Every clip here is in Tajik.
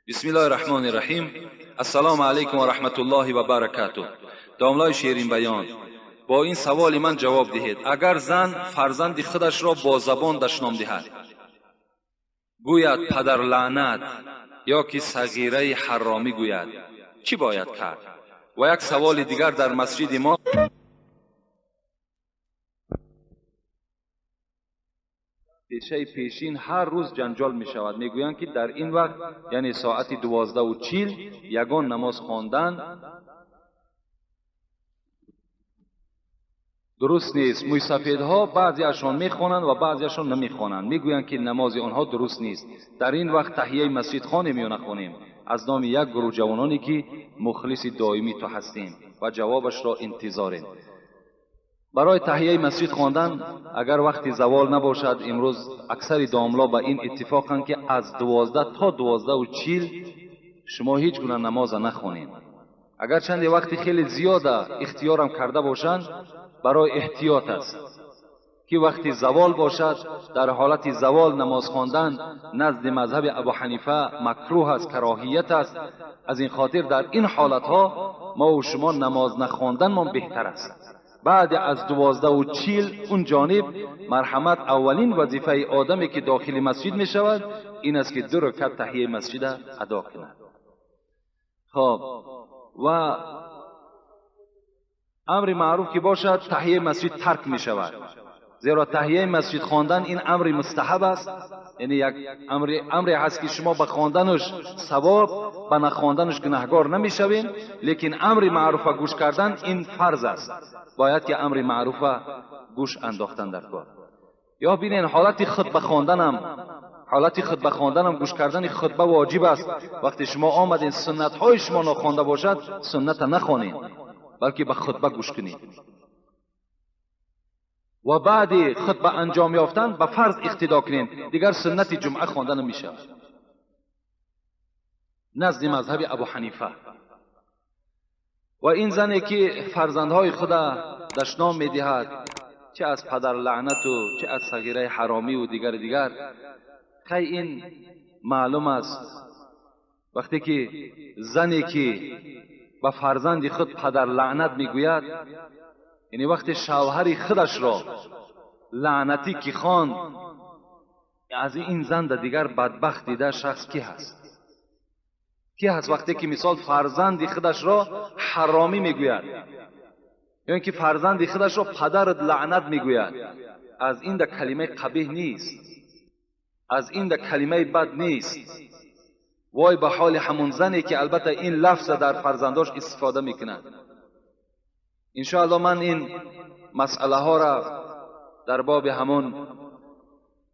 Бисмиллоҳи раҳмони раҳим. Ассалому алайкум ва раҳматуллоҳи ва баракатуҳ. Домлаи шерин баён, бо ин саволи ман ҷавоб диҳед. Агар зан фарзанди худашро бо забон дашном диҳад, гӯяд падар лаънат ё ки сағираи ҳаромӣ гӯяд, чӣ бояд кард? Ва як саволи дигар, дар масҷиди мо пешаи пешин ҳар рӯз ҷанҷол мешавад. Мегӯянд ки дар ин вақт, яъне соати 12:40, ягон намоз хондан дуруст нест. Мӯйсафедҳо баъзеашон мехонанд ва баъзеашон намехонанд. Мегӯянд ки намози онҳо дуруст нест. Дар ин вақт таҳияи масҷид хонем ё нахонем? Аз номи як гурӯҳ ҷавононе ки мухлиси доимии ту ҳастем ва ҷавобашро интизорем. Барои таҳияи масҷид хондан агар вақти завол набошад, имрӯз аксари домло ба ин иттифоқанд ки аз 12 то 12:40 шумо ҳеҷ гуна намоза нахонед. Агар чанде вақти хеле зиёда ихтиёрам карда бошанд, барои эҳтиёт аст ки вақти завол бошад. Дар ҳолати завол намоз хондан назди мазҳаби Абу Ҳанифа макрӯҳ аст, кароҳият аст. Аз ин хотир дар ин ҳолатҳо мо ва шумо намоз нахонданмон беҳтар аст. Баъд аз 12:40 он ҷониб марҳамат, аввалин вазифаи одаме ки дохили масҷид мешавад ин аст ки 2 ракат таҳияи масҷида адо кунад. خب و امر معروف که باشد تحیه مسجد ترک می شود، زیرا تحیه مسجد خواندن این امر مستحب است، یعنی یک امر هست که شما به خواندنش ثواب، به نخواندنش گناهگار نمیشوین، لیکن امر معروف گوش کردن این فرض است، باید که امر معروف گوش انداختن در کار. یا ببینین حالت خطبه خواندنم، حالت خطبه خواندنم گوش کردن خطبه واجب است. وقتی شما آمدین سنت های شما ناخوانده باشد، سنت نخوانید، بلکه به خطبه گوش کنید و بعد خطبه انجام یافتن به فرض اقتدا کنید، دیگر سنت جمعه خواندن نمیشه نزد مذهب ابو حنیفه. و این زنی که فرزندهای خود دشنام میدهد، چه از پدر لعنت و چه از صغیره حرامی و دیگر دیگر، خیلی این معلوم است. وقتی که زنی که به فرزند خود پدر لعنت میگوید، یعنی وقتی شوهر خودش را لعنتی که خواند، از این زن دیگر بدبخت دیده شخص کی هست؟ کی هست وقتی که مثال فرزند خودش را حرامی میگوید، یا اینکه فرزند خودش را پدر لعنت میگوید؟ از این ده کلمه قبیح نیست، از این ده کلمه بد نیست. وای به حال همون زنی که البته این لفظ در فرزنداش استفاده میکنند. انشاءالله من این مسئله ها را در باب همون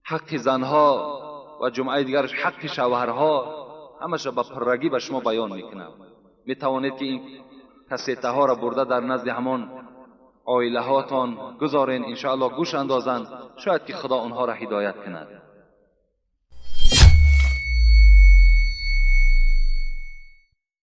حق زنها و جمعه دیگرش حق شوهرها همش را به پرگی به شما بیان میکنم. میتوانید که این کسیته ها را برده در نزد همان عائله هاتان گذارین، انشاءالله گوش اندازند، شاید که خدا آنها را هدایت کند.